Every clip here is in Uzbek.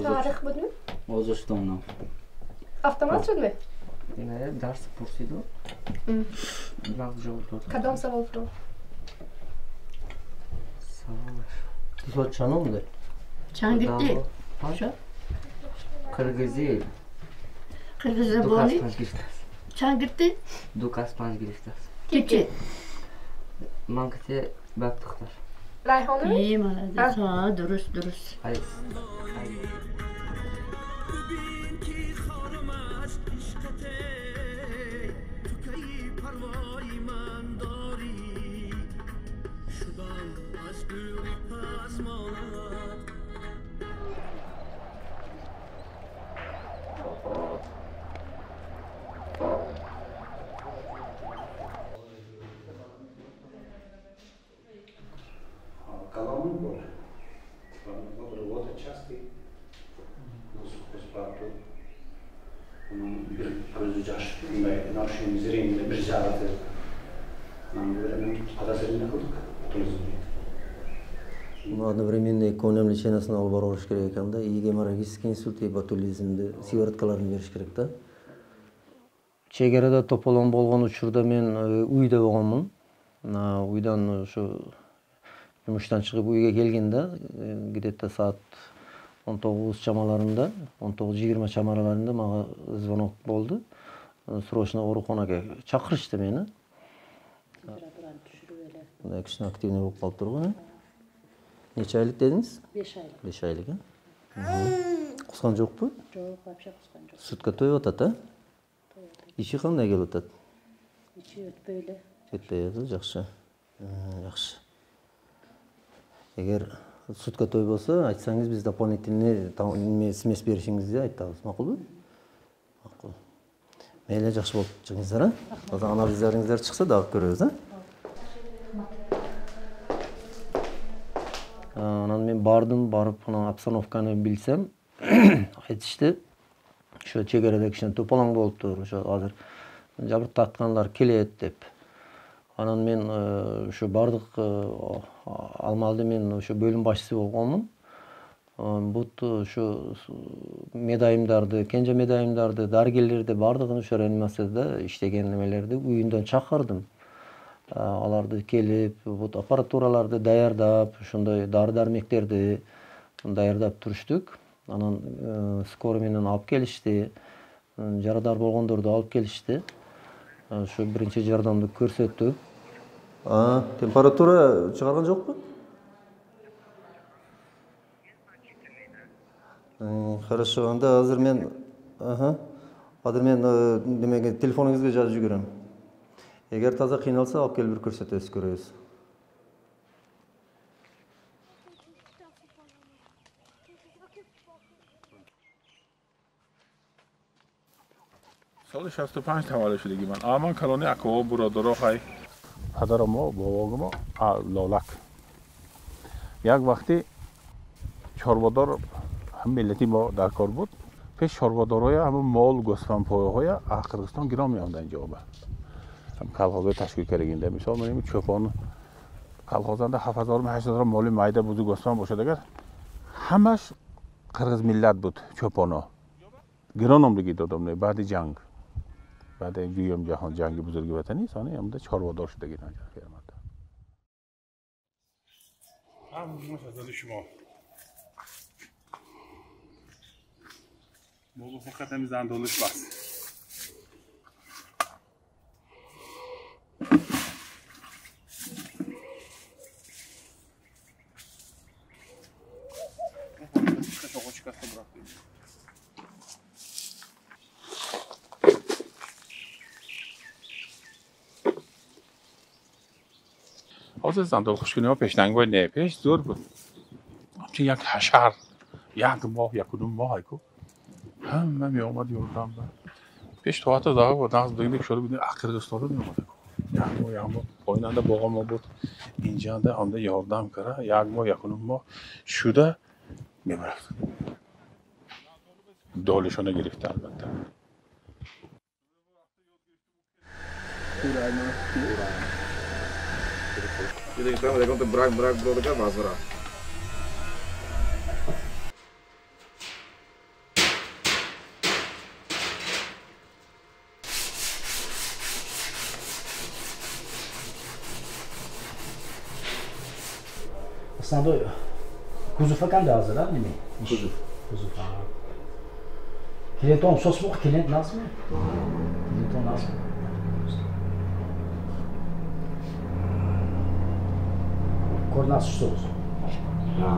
Tarix budmi? Озод шудам. Автомат шудми? Не, дарс пурсиду. Вақт ҷавоб дод. Кадом савол фурӯ? Саволаш. Ту соат чанд омади? Чанд гирифтӣ? Қирғизӣ. Қирғиз забони? Чанд гирифтӣ? 2 кас 5 гирифтааст. Ки? Ман кате бак духтар. Райҳонами? Е, молодец. Ҳа, дуруст, дуруст. Одновременно экономия лечениясын алып барыш керек экен да, и геморрагический инсульт, и ботулизмди сывороткаларын бериш керек да. Чегарада тополоң болгон учурда мен үйдө болгонмун. Үйдөн ушу жумуштан чыгып үйгө келгенде, где-то саат 19 чамаларында, 19:20 чамаларында мага звонок болду. Срочно ооруканага чакырышты мени. Мындай кичине активный болуп калыптыр го. Нече айлык дедиңиз? 5 айлык. 5 айлык, э? Кускан жокпу? Жок, вообще кускан жок. Сутка тоюп атат, э? Ичи кандай келип атат? Ичи өтпөй эле. Өтпөй атат, жакшы. Жакшы. Эгер сутка тойбосо, айтсаңыз, биз дополнительный эме смесь беришиңизди айтабыз, макулбу? Макул. Мейли, жакшы болуп чыгыңыздар, а? Азыр анализдериңиздер чыкса дагы көрөбүз, а? Анан мен бардым, барып анан обстановканы билсем, айтышты, ошо чек арада кичине топалаң болуптур, ошо азыр жабыр тарткандар келет деп. Анан мен ошо бардык ал маалда мен ошо бөлүм башчысы болгонмун. Бут ошо медайымдарды, кенже медайымдарды, дарыгерлерди бардыгын ошо реанимацияда иштеген немелерди үйүндөн чакырдым. Аларды келип, вот аппаратураларды даярдап, ошондой дары-дармектерди даярдап туруштук. Анан скорый менен алып келишти, жарадар болгондорду алып келишти. Ошо биринчи жардамды көрсөттүк. Температура чыгарган жокпу? Хорошо, анда азыр мен, азыр мен демеге телефонуңузга жазып жиберем. Эгер таза кыйналса, алып келип бир көрсөтөбүз, көрөбүз. Соли 65 таваллуд шудагӣ ман. Ман калони акаҳо, бародаро, хай падарам мо, бобогум Лолак. Як вақти чорвадор ҳам миллати мо дар кор буд. Пеш чорвадорҳоя ҳама мол, гӯсфандпояҳоя аз Қирғизистон гирон меомаданд инҷо. Ҳам колхозҳои ташкил кардагинда. Мисол менем чӯпон колхозанда 7000 8000 моли майда бузу гӯсфанд бошад агар, ҳамаш қирғиз миллат буд чӯпоно. Гирон омдагӣ додам не баъди ҷанг. Баъди дуюм ҷаҳон ҷанги бузурги ватанӣ сони омда чорвадор шудагӣ фермада. همون از شما بابا فقط همین زندالش بس. Hozir zandol xushkuni пешнангой не пеш зур буд. Ҳамчун як ҳашар, як моҳ, якуним моҳ айку. Ҳама меомад ёрдам ба. Пеш тоата даға буд, нағз будагиндек шуда буд, Қирғизистонда меомад айку. Як моҳ, як моҳ поинанда боға мо буд. Инҷанда омда ёрдам кара, як моҳ, якуним моҳ шуда мебарафт. Долишона гирифта албатта. Брак, брак, бродага, возврат. Aslında kuzuf qanday hozir, nima? Kuzuf. Kuzuf. Klienton sosmuq, klient nasmi? Klienton nasmi? Ko'rinasiz so'z. Ha.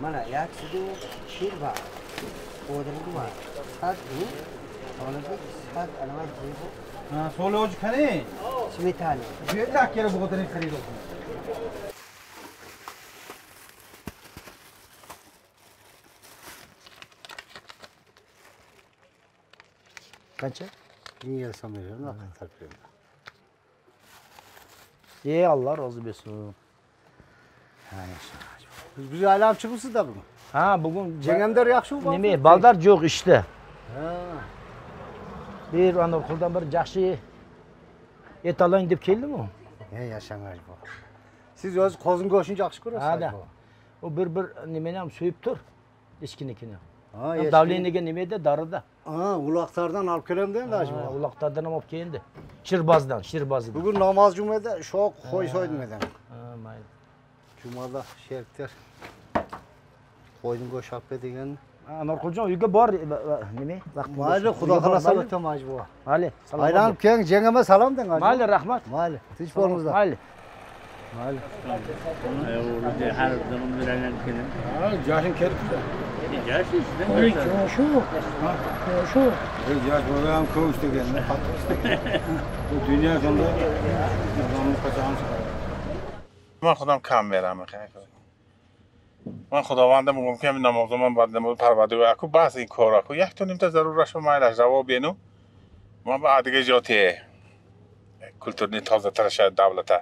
Mana 140 ba odamga 100 100 anava jebo ha soloj khane smetana jeta kere bodre kharido Qancha? 1000 so'm beraman, naqd beraman. Ey Allah razı olsun. Ha, yaxshi. Biz aylanib chiqibsiz-da bugun. Ha, bugun Jengamlar yaxshi-ku. Nima, baldar yo'q ishda. Ha. Bir Anorquldan bir yaxshi et alayın deb keldim-ku. Ey yashang bu. Siz o'z qo'zin go'shtini yaxshi ko'rasiz. Ha, da. U bir nimani ham so'yib tur, echkinikini. Ha, Davleniga nima edi, darida. Ha, uloqlardan olib kelamdi endi ajib. Uloqlardan ham olib keldi. Shirbozdan, shirbozidan. Bugun namoz jumada shoq qo'y so'ydim edim. Ha, mayli. Jumada sheriklar qo'yning go'sht olib kel degan. Anorquljon uyga bor, nima? Vaqt. Mayli, xudo xolasa bitta majbur. Mayli. Aylanib keling, jengama salom deng. Mayli, rahmat. Mayli, tinch bo'lingizlar. Mayli. Mayli. Yoshing ketdi. Shu. Yosh bola ham ko'p deganlar, qattiq ishlagan. Bu dunyo shunda odamni qachon chiqaradi. Man xudam kam beraman. Man xudovandam mumkin namozimam ba'd namoz parvardigor aku bas in kor aku як то нимта зарураш майлаш раво бену ман ба адига ҷоте культурни тозатар давлата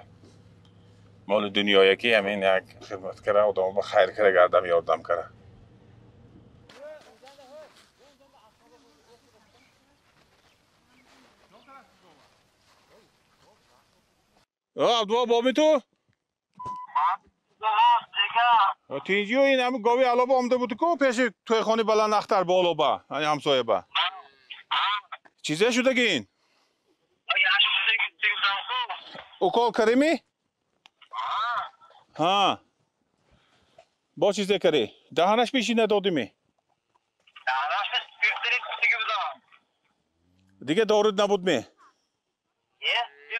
моли дунёя ки ҳамин як хидмат кара одам ба хайр кара гардам ёрдам кара. Абдулла боми ту? Тинҷиё ин ҳами гови алоба омада буд-ку пеши тӯйхонаи баландахтар болоба, ҳани ҳамсояба. Чизе шудаги ин? Укол карими? Ҳа. Бо чизе кари? Даҳанаш пеши надодими? Дига дору набудми?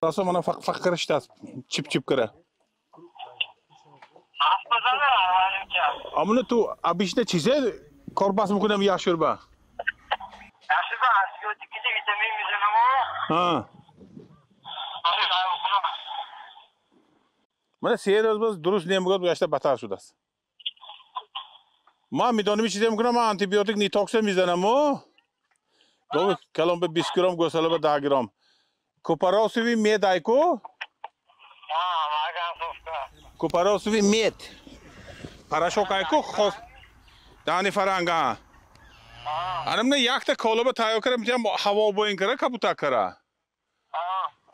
Расо мана фақ киришдааст, чип-чип кира. Амуна ту обычно чизе корбас мекунам яшурба? Яшурба, ха. Мана се рӯз боз дуруст немгод гашта батар шудааст. Ман медонам чизе мекунам, ман антибиотик нитокса мезанам о. Гови калон ба 20 грамм, гӯсола ба 10 грамм. Купоросовый мед айку? Купоросовый мед. Порошок айку хос. Дани фаранга. Анамна якта колоба тайёр кара, митям ҳаво боин кара, кабутак кара.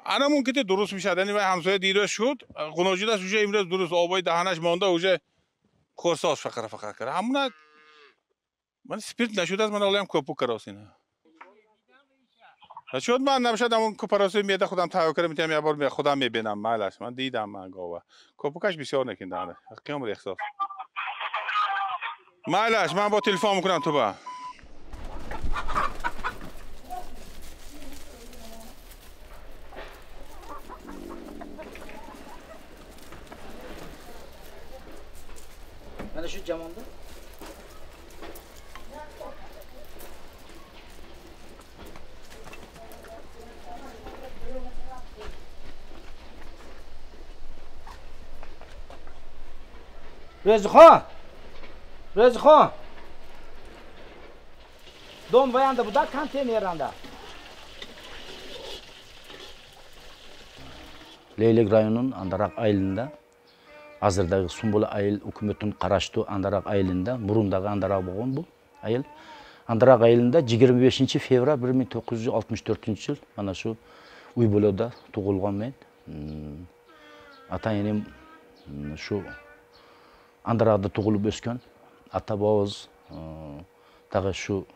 Ана мумкин ки дуруст мешавад. Яъне вай ҳамсоя дирӯз шуд, ғуноҷидаш уже имрӯз дуруст обои даҳанаш монда, уже хурсоз фақара фақар кара. Ҳамуна ман спирт нашудааст, ман олаям кӯпук карос ина. Шуд ман набошад ҳамон купоросови меда худам тайёр кара, митям як бор худам мебинам, майлаш. Ман дидам ман гова. Кӯпукаш бисёр накин даҳана. Қиём рехсоз. Майлаш, ман бо телефон мекунам ту ба. Mana shu jamonda. Ro'zixon! Ro'zixon! Dom vayanda buda konteyneranda. Leylek rayonunun Andarak ayılında азырдагы Сумбула айыл өкмөтүнүн караштуу Андарак айылында, мурундагы Андарак болгон бул айыл. Андарак айылында 25 февраль 1964 жыл мана шу үй бүлөдө туулган мен. Ата энем шу Андаракта туулуп өскөн. Ата бабабыз дагы шу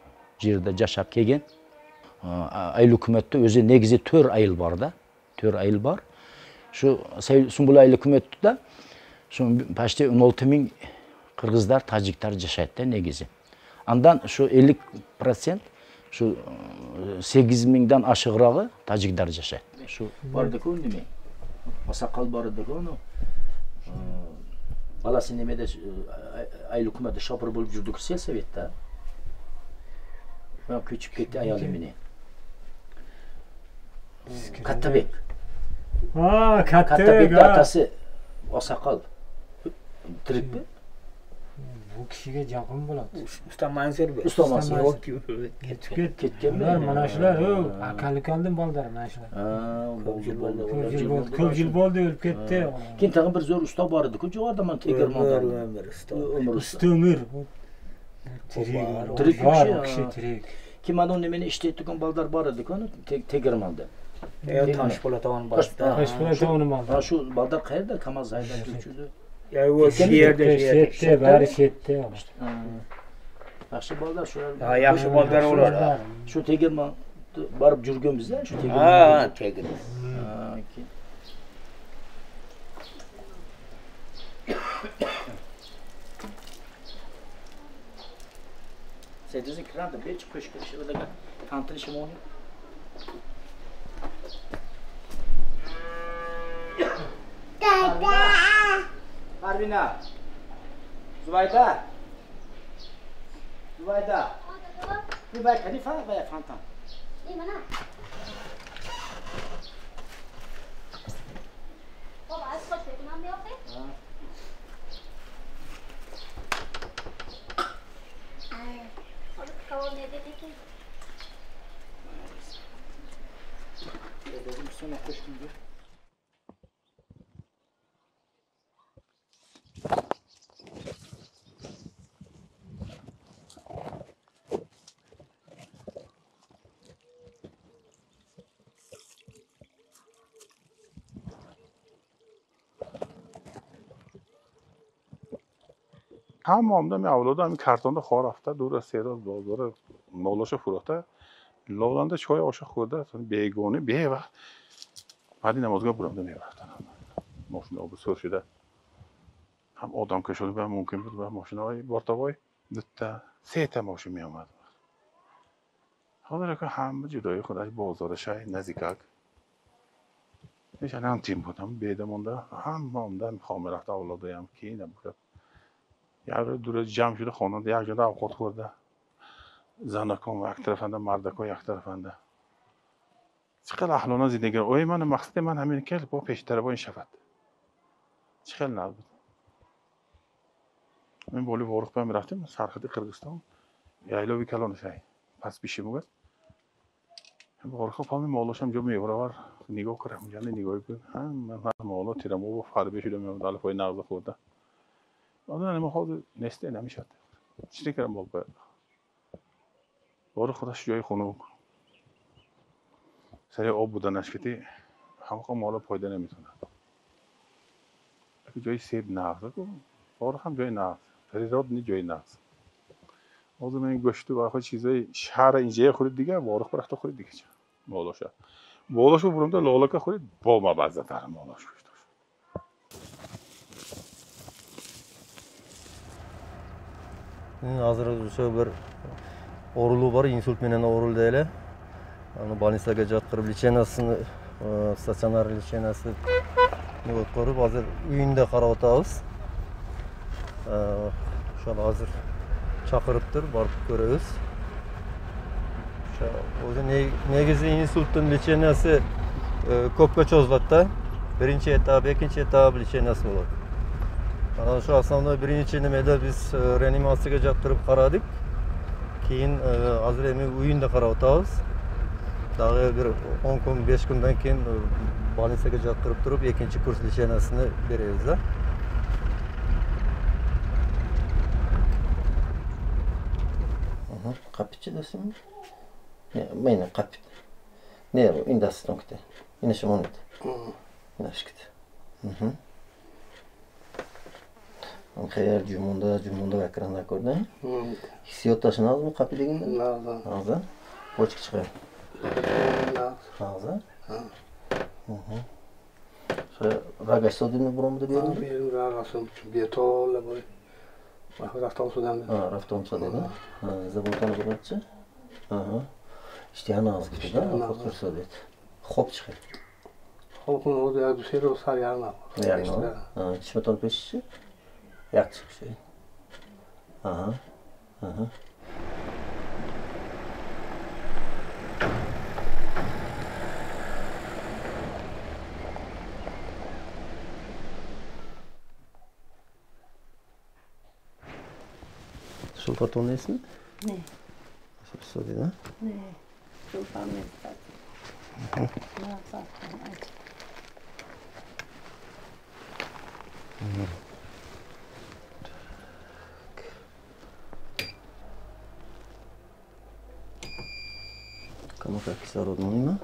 жерде жашап келген. Айыл өкмөттө өзү негизи 4 айыл бар да. 4 айыл бар. Шу Сумбула айыл өкмөттө шу почти 16 миң кыргыздар, тажиктар жашайт да негизи. Андан шу 50% шу 8 миңден ашыгыраагы тажиктар жашайт. Шу бардык неме? Асакал бардык аны. Баласы немеде айыл өкмөттө шопур болуп жүрдүк сельсоветте. Мен көчүп кетти аялы менен. Каттабек. А, Каттабек. Каттабектин атасы Асакал. Тирикпи? Bu kishiga yaqin bo'ladi. Usta Mansur. Usta Mansur. Ketganmi? Ular mana shular, akali-kaldan baldar mana shular. Ko'p yil bo'ldi. Ko'p yil bo'ldi, o'lib ketdi. Keyin tag'in bir zo'r usta bor edi-ku, jo'g'arda man tegirmonda. Umr usta. Umr. Tirik kishi, tirik. Kim mana uni meni ishlaydigan baldar bor edi-ku, tegirmonda. Toshpo'lat bor. Toshpo'lat bor. Shu baldar qayerda? Kamaz haydab yuruvchi. Ya o yerda, shetda, bari shetda. Yaxshi baldar shular. Ha, yaxshi baldar ular. Shu tegirmon borib yurganmiz-da, shu tegirmon. Ha, tegirmon. Ha, keyin. Sedizi kiradi, bech qo'shib o'daga tantirish mumkin. Dada. Arvina. Zubayda. Zubayda. Bir bay Khalifa va Fanta. Ne mana? Baba, az qo'sh berdim yo'q? Ha. Kavon ne dedi ki? Dedim sonra qo'shdim. Ҳама омда ми авлода ҳами картонда хор рафта, дур аз се рӯз бозора молоша фурӯхта, лоланда чой оша хӯрда, бегонӣ бевақт баъди намозгоҳ бурамда мерафтан. Мошина оби сур шуда. Ҳам одам кашони ба мумкин буд ва мошинаҳои бортовой дута, сета мошин меомад. Ҳозир ҳама ҷудои худаш бозорашай наздикак. Ҳеч ҳам тим буд, ҳам беда монда, ҳама омда хома рафта авлодаям кейин буд. Як дура ҷамъ шуда хонанда як ҷода овқот хӯрда. Занакон як тарафанда, мардакон як тарафанда. Чӣ қадар аҳлона зиндагӣ. Ой, ман мақсади ман ҳамин ки бо пештарабон шавад. Чӣ хел нағз буд. Мен боли Ворух ба мерафтем, сарҳади Қирғизистон, яйлови калонашай. Пас биши мугад. Ворух пами молошам ҷо меоравар, нигоҳ кардам, ҷанде нигоҳ кун. Ҳама моло тирамо фарбе шуда меомад, алафҳои нағз хӯрда. Одам нема ҳозир несте намешад. Чӣ кардам мол бояд. Ворух худаш ҷои хунук. Сари об буданаш кити ҳамақа моло пайдо наметавонад. Ҷои себ нағз, Ворух ҳам ҷои нағз, Фарирод ни ҷои нағз. Ҳозир мен гӯшту ва чизои шаҳра инҷая хӯрид дига, Ворух рафта хӯрид дига молоша. Молошу бурумда лолака хӯрид, бо мабаззатар молош гӯштош. Азыр ошо бир оорулуу бар, инсульт менен оорулду эле. Аны больницага жаткырып, лечениясын, стационар лечениясы өткөрүп, азыр үйүндө карап атабыз. Ошону азыр чакырыптыр, барып көрөбүз. Ошо өзү негизи инсульттун лечениясы көпкө чозулат да. Биринчи этап, экинчи этап лечениясы болот. Анан ошо основной биринчи немеде биз реанимацияга жаткырып карадык. Кийин азыр эми үйүндө карап атабыз. Дагы бир 10 күн, 5 күндөн кийин больницага жаткырып туруп, экинчи курс лечениясını беребиз да. Капитчи десем? Не, мени капит. Не, индастон ките. Инеше монет. Инаш ките. Хәер жумунда экранда көрдү. Хиссиётташын азмы капи дегенде? Нағз. Нағз. Почка чыгар. Нағз. Нағз. Ошо рагаш содуну буромду бердиң? Бердим, рагасым бетол бой. Рафтом судан. Рафтом судан. Забутан буратчы. Иштеһа нағз кити да, хотир дейт. Хоп чыгар. Хоп кун оду я сер сар ярна. Ярна. Чишметон пешчи? Якчы киши. Султан несин? Не. Султан, да? Не. Султан не. Камака кислород монима?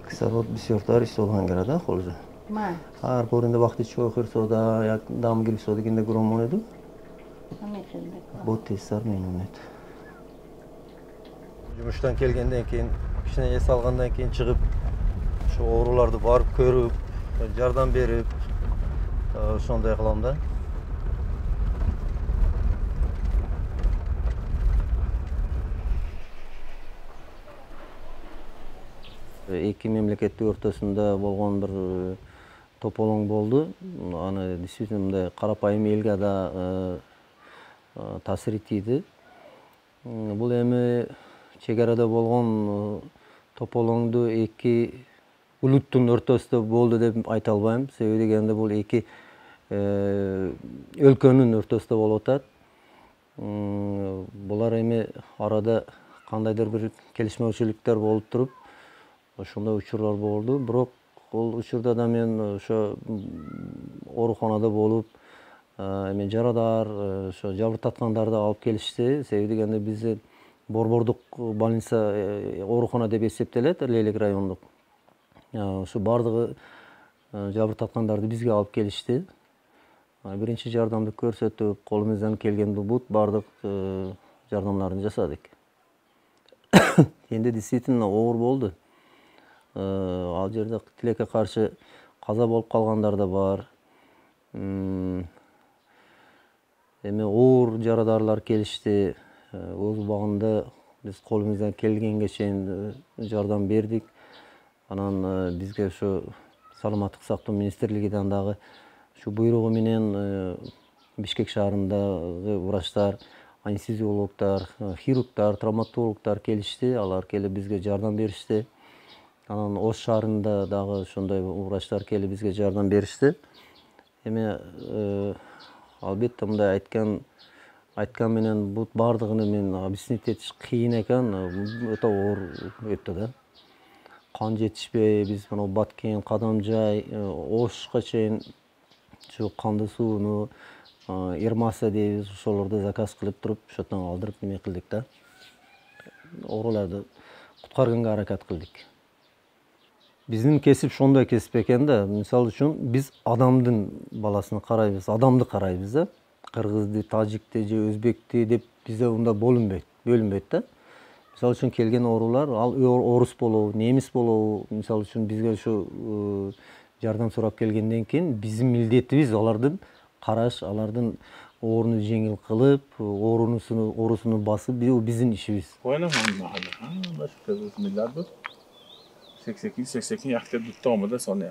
Кислород бисёртар истифода карда холза. Ҳар бор инда вақти чой хӯрсода, як дам гирифтода инда гуром монеду. Бо тезтар мемонед. Жумуштан келгенден кийин, кичине эс алгандан кийин чыгып, ошо ооруларды барып көрүп, жардам берип, ошондой кылам да. Эки мемлекеттин ортосунда болгон бир тополоң болду. Аны действительно мындай карапайым элге да таасир тийди. Бул эми чек арада болгон тополоңду эки улуттун ортосунда болду деп айта албайм. Себеби дегенде бул эки өлкөнүн ортосунда болуп атат. Булар эми арада кандайдыр бир келишмеушиликтер болуп туруп, ошондой учурлар болду. Бирок ол учурда да мен ошо ооруканада болуп, эми жарадар, ошо жабыр тарткандарды алып келишти. Себеби дегенде бизде борбордук больница оорукана деп эсептелет, Лейлек райондук. Ошо бардыгы жабыр тарткандарды бизге алып келишти. Биринчи жардамды көрсөтүп, колубуздан келген бут бардык жардамдарын жасадык. Энди действительно оор болду. Ал жерде тилекке каршы каза болуп калгандар да бар. Эми оор жарадарлар келишти. Өз убагында биз колубуздан келгенге чейин жардам бердик. Анан бизге ушу Саламаттык сактоо министрлигинен дагы ушу буйругу менен Бишкек шаарындагы врачтар, анестезиологдор, хирургдар, травматологдор келишти. Алар келип бизге жардам беришти. Анан Ош шаарында дагы ошондой врачтар келип бизге жардам беришти. Эми албетте мындай айткан менен бул баардыгын мен объяснить этиш кыйын экен, өтө оор өттү да. Кан жетишпей биз мына Баткен, Кадамжай, Ошко чейин ушу кандуу сууну Ирмаса дейбиз, ошолорду заказ кылып туруп, ошондон алдырып неме кылдык да. Ооруларды куткарганга аракет кылдык. Биздин кесип ошондой кесип экен да. Мисалы үчүн биз адамдын баласын карайбыз, адамды карайбыз да. Кыргызды, тажикти же өзбекти деп бизде мындай бөлүнбөйт да. Мисалы үчүн келген оорулар ал орус болобу, немис болобу, мисалы үчүн бизге ушу жардам сурап келгенден кийин биздин милдетибиз алардын караш, алардын ооруну жеңил кылып, оорусуну басып, бул биздин ишибиз. Sekin yakta dutta omada soni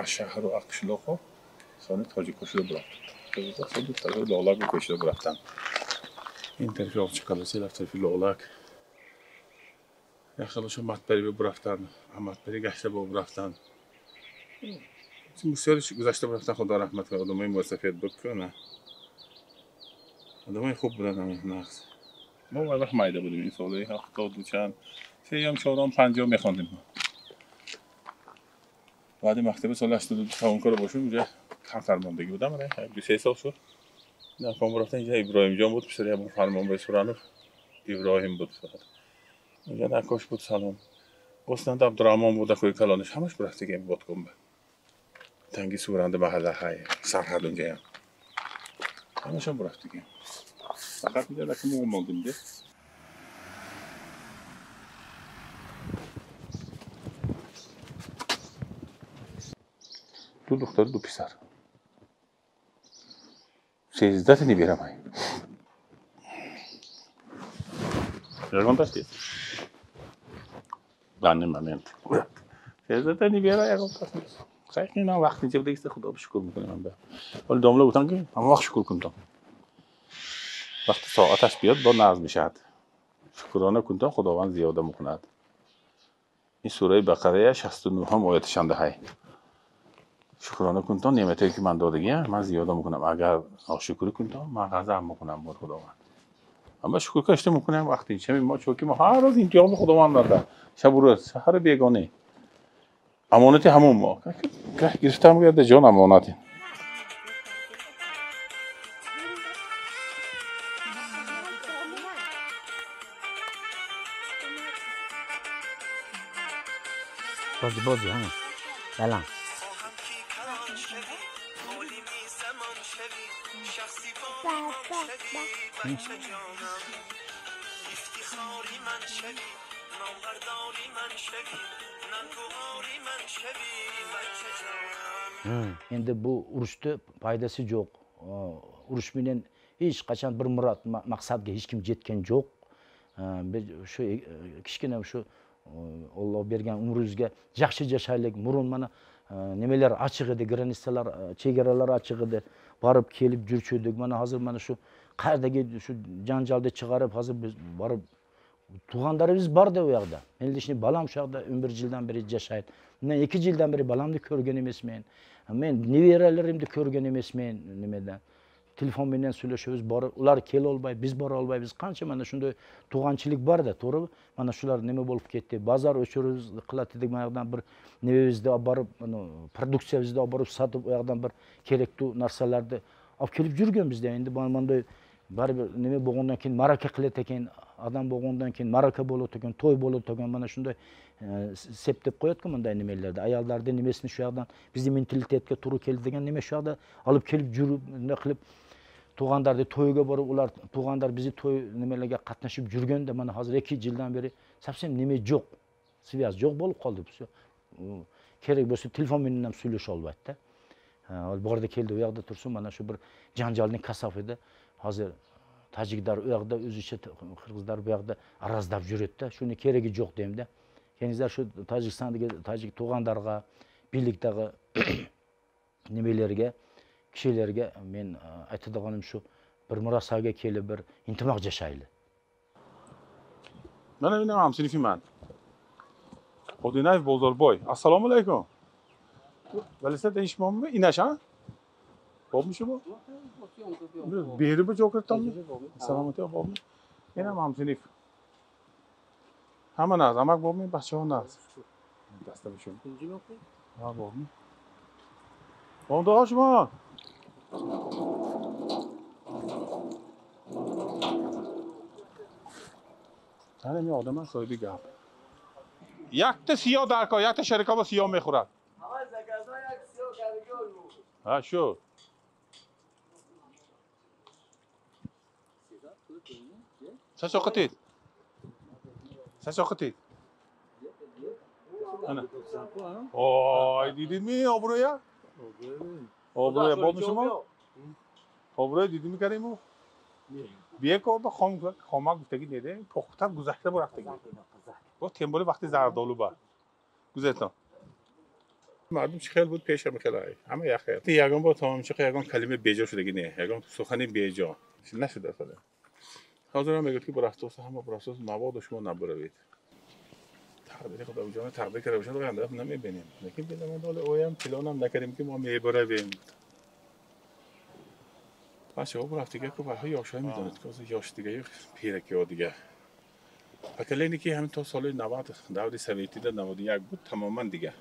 shahru qishloqo soni tojik qo'shilib biroq. Dutta lolak qo'shilib biroqdan. Ин тарафи Овчақаласи, рафт тарафи Лолак. Яхелошо Матбари бирафтан, Матбари гашта бо бирафтан. Бисёриш гузашта бирафтан, Худо раҳмат кунад, одамои мусафид буд ку на. Одамои хуб буданд ҳамин нақс. Мо вай вақт майда будем, ин солҳои 70 чанд, сеюм, чорум, панҷум мехондем. Баъди мактаби соли 82 тамом кара бошем, инҷа камтар мондагӣ будам, ана 2-3 сол шуд. Наком рафтан, инҷа Иброҳимҷон буд, писари Абу Фармонбай Суранов, Иброҳим буд. Инҷа накош буд, салом. Оснанда Абдурahмон буд, акои калониш, ҳамаш бурафтагем Боткомба. Танги Суранда маҳалла ҳай, сарҳад унҷаям. Ҳамашам бурафтагем. Фақат инҷа раки мо мондем де. Ду духтар, ду писар. 13 набира май. Ягон тас нест. Данный момент. 13 набира ягон тас нест. Хайр, ина вақт инҷа будагист, Худо шукр мекунем ба. Вале домла гуфтан ки ҳама вақт шукр кун то. Вақти соаташ биёд бо нағз мешавад. Шукрона кун то Худованд зиёда мекунад. Ин сураи Бақара 69 ояташанда ҳай. Шукрона кун то неъматое ки ман додагиам, ман зиёда мекунам. Агар ношукрӣ кун то ман ғазаб мекунам бо Худованд. Аммо шукр кашта мекунем вақти инча мо чунки мо ҳар рӯз имтиҳон Худованд дорад. Шабу рӯз, саҳар бегона. Амонати ҳамон мо. Гаҳ гирифтам гирда ҷон амонати. Бози бози ҳама. Балан. Endi bu urushda foydasi yo'q. Urush bilan hech qachon bir murod maqsadga hech kim yetgan yo'q. Biz shu kichkina shu Alloh bergan umrimizga yaxshi yashaylik. Murun mana nimalar ochiq edi, granitsalar, chegaralar ochiq edi. Borib kelib yurchdik. Mana hozir mana shu qayerdagi shu janjalni chiqarib hozir biz borib tug'anlarimiz bor-da u yoqda. Men lishni balam shu yoqda 11 yildan beri yashaydi. Bundan 2 yildan beri balamni ko'rgan emasman. Men nevaralarimni ko'rgan emasman nimadan. Telefon bilan so'rashamiz, borib ular kela olmay, biz bora olmaymiz. Qancha mana shunday tug'anchilik bor-da, to'g'rimi? Mana shular nima bo'lib ketdi? Bozor o'chirib qiladi dedik, mana yoqdan bir nevamizni olib borib, produksiyamizni olib borib sotib, u yoqdan bir kerakli narsalarni olib kelib yurgan bizda. Endi bunday baribir nima bo'lgandan keyin maraka qiladi ekan, odam bo'lgandan keyin maraka bo'ladi ekan, to'y bo'ladi ekan, mana shunday septib qo'yadi-ku bunday nimalarda. Ayollarning nimasini shu yoqdan bizning mentalitetga to'g'ri keldi degan nima shu yoqda olib kelib yurib, nima qilib tug'anlarni to'yga borib, ular tug'anlar bizni to'y nimalarga qatnashib yurganda mana hozir 2 yildan beri совсем nima yo'q, связь yo'q bo'lib qoldi. Kerak bo'lsa telefon bilan ham so'zlasha olmaydi-da. Bordi keldi u yoqda tursin, mana shu bir janjalning kasofida hozir tojiklar u yoqda o'zicha, qirg'izlar bu yoqda arazlab yuradi-da. Shuni keragi yo'q deyman-da. Келиңиздер, ушу Тажикстандагы тажик туугандарга, бийликтеги немелерге, кишилерге мен айтадыганым ушу: бир мурасага келип, бир ынтымак жашайлы. Mana mening hamsinifim Xodinayev Bozorboy. Assalomu alaykum. Velosiped eshitmammi? Inash ha? Bobmi shu bu? Beri bu jo'kirtonmi? Salomati bobmi? Inam hamsinif. Hamma naz, amak bobmi, bachchaho naz. Dasta bu shu. Ha, bobmi? Bomda shuma. Ana men odamman sohibi gap. Yakta siyo darkor, yakta sharikova siyo mexurad. Ha, shu. Sasoqatit. Sasoqatit. Ana. Oy, dedingmi obro'ya? Obro'ya bo'lmi shumi? Obro'ya dedingmi Karimov? Бекор хом хомак гуфтагӣ неде, пухта гузашта бурафтагӣ. Бо темболи вақти зардолу ба. Гузаштан. Мардум чӣ хел буд пеша мехелай. Ҳама як хел. Ягон бор тамом чӣ ягон калима беҷо шудагӣ не, ягон сухани беҷо. Нашуда асло. Ҳозир ҳам мегӯяд ки бурафтоса ҳама бурафтоса мабодо шумо набуравед. Тақдири Худо ҷон тақдир карда бошад, оянда намебинем. Лекин дилмон ҳоло оям планам накардем ки мо мебуравем. Бачаҳо бурафтига ку барҳо ёшҳо медонед ки ҳозир ёш дига ё пиракиҳо дига. Поколение ки ҳамин то соли 90 даври советида 91 буд, тамоман дига.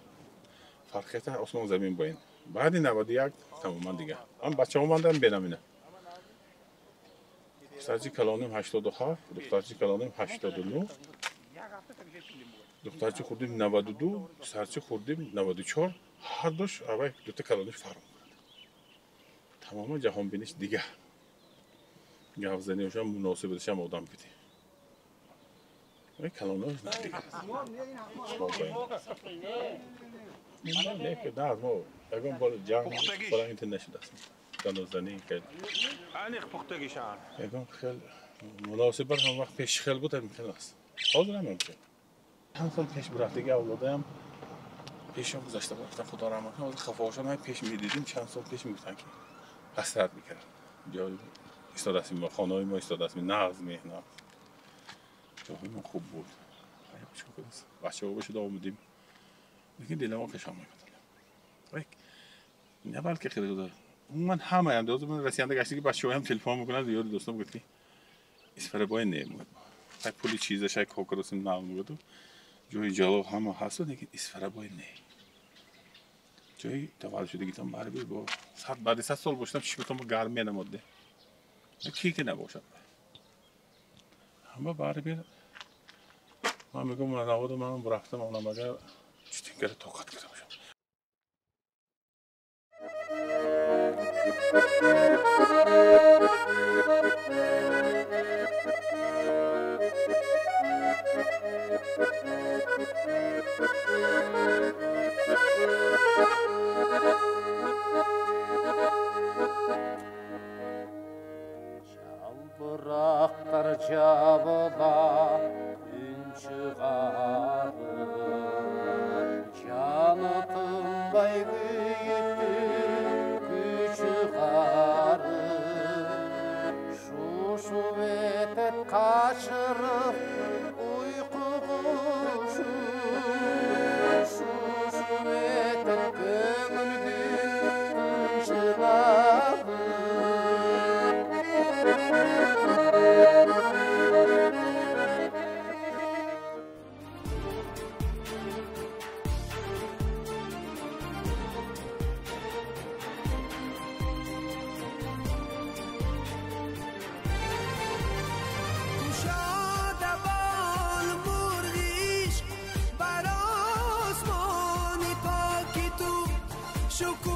Фарқията осмон замин бо ин. Баъди 91 тамоман дига. Ам бачаҳо мандам бенам ина. Писарчи калоним 87, духтарчи калоним 89, духтарчи хурдим 92, писарчи хурдим 94. Ҳар душ аввал дута калониш фарқ. Тамоман ҷаҳонбиниш дига. Гапзаниашам муносибаташам одам кити. Вай калонош дига. Не ки на аз мо ягон бор ҷанг фалон инта нашудааст. Данозанӣ кард. Аниқ пухтагишан. Ягон хел муносибат ҳам вақт пеш хел буд, ҳамин хел аст. Ҳозир ҳам ҳамин. Чанд сол пеш бурафтаги авлодаям пешам гузашта рафтан, Худо раҳмат кунад, ҳозир хафоҳошон ҳам пеш медидим, чанд сол пеш мегуфтанд ки ҳасрат мекард. Ҷой истодаастем, мо хонаҳои мо истодаастем, нағз меҳнат. Ҷоҳои мо хуб буд. Бачаҳо бошуда омадем. Лекин дилама қашон мекунад. Не балки хеле худо. Умуман ҳамаям ҳозир ман Россиянда гаштаги бачаҳоям телефон мекунанд, ёри дӯстон мегӯяд ки Исфарабой не мегӯяд. Ай пули чизаш ай кокаросим нав мегӯяд. Ҷои ҷалол ҳама ҳаст, лекин Исфарабой не. Ҷои таваллуд шудагитон барибир бо сад баъди 100 сол бошадам чишматон гарм менамуд. Ки ки набошад. Ҳама барибир ман мегӯям наводу ман бурафтам, онам агар чутин кара тоқат карда бошам. Жалбырактар жабыла үн чыгарып, жаны тынбай күйүттү күчү карып, шушуп этет качырып уйку кушу, шушуп этет көңүлдүн тынчылыгы. شكر.